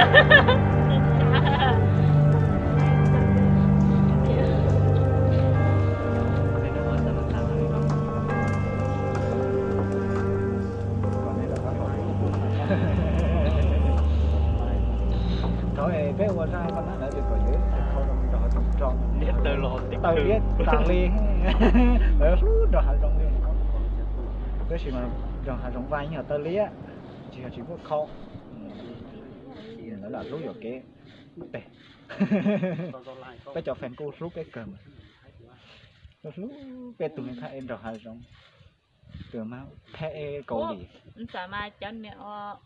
Thaum peb ua zaj paj nab ntawd ces kom yus ib txhia khau rau nrog hav zoov rau, taw liab tas li, lawv hlub nrog hav zoov li. Tab sis mas nrog hav zoov vaj yeej yog taw liab, tsis yog tsis muaj khau. Lawv lam hlub yuam kev teg. Peb cov fans kuj hlub peb kawg mas, hlub peb tus me thaj eb nrog hav zoov, tus mas thaj eb Kaus Lim. Xav mas cov niam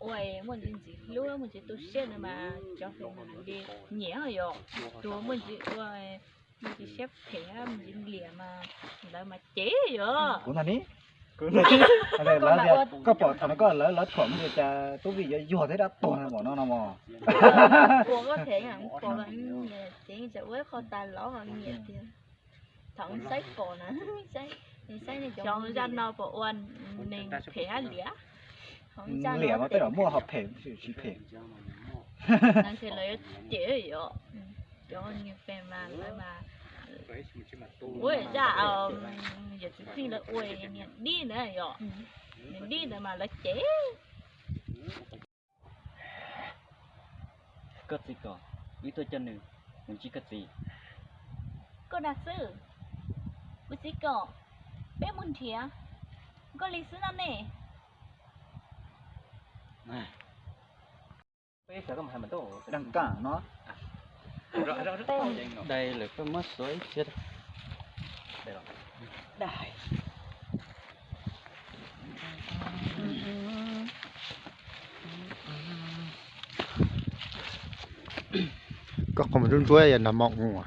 ua muaj ntsis ntxim hlub muaj ntsis tu siab no mas cov fans li nyiam yom, tus muaj ntsis ua muaj ntsis siab phem muaj ntsis liam mas lawv mas cev yom. Kuv ntag ni. Lawv tias koj pom thaum no koj lawv lawv thuam mus li cas tub Vij yuav yuag thiab dab tuag na pom no no mos. Ua koj phem, pom nyiam ces ua qhov tas los nyiam tiag. Thaum saib pom na, saib nej cov zaj no pom ua neeg phem hab liam. Liam mas tej zaum muaj ho phem tsis phem. Ces lawv yuav cem yom, cov niag fans mas lawv mas, ua zaj yawm txiv txheej lawv ua niag dib ntawd yom, niag dib ntawd mas lawv cem. Koj txiv kom wb tuaj coj nws mus ntsib koj txiv. Koj dag xwb. Kuv txiv kom peb mus nrhiav Nkauj Li xwb no ne. Daj kam no. Dai lawm koj muab xuav ib txhia. Koj qhov muag ntsuab ntsuab yog nag hmo ua.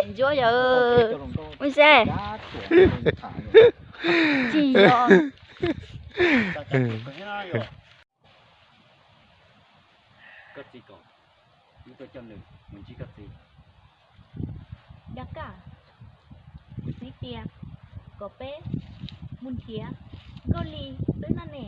Ntsuab yog ua se tsis yog. Koj txiv kom wb tuaj coj nws mus ntsib koj txiv. Daj kam, kuv txiv tias kom peb mus nrhiav Nkauj Li xwb no ne.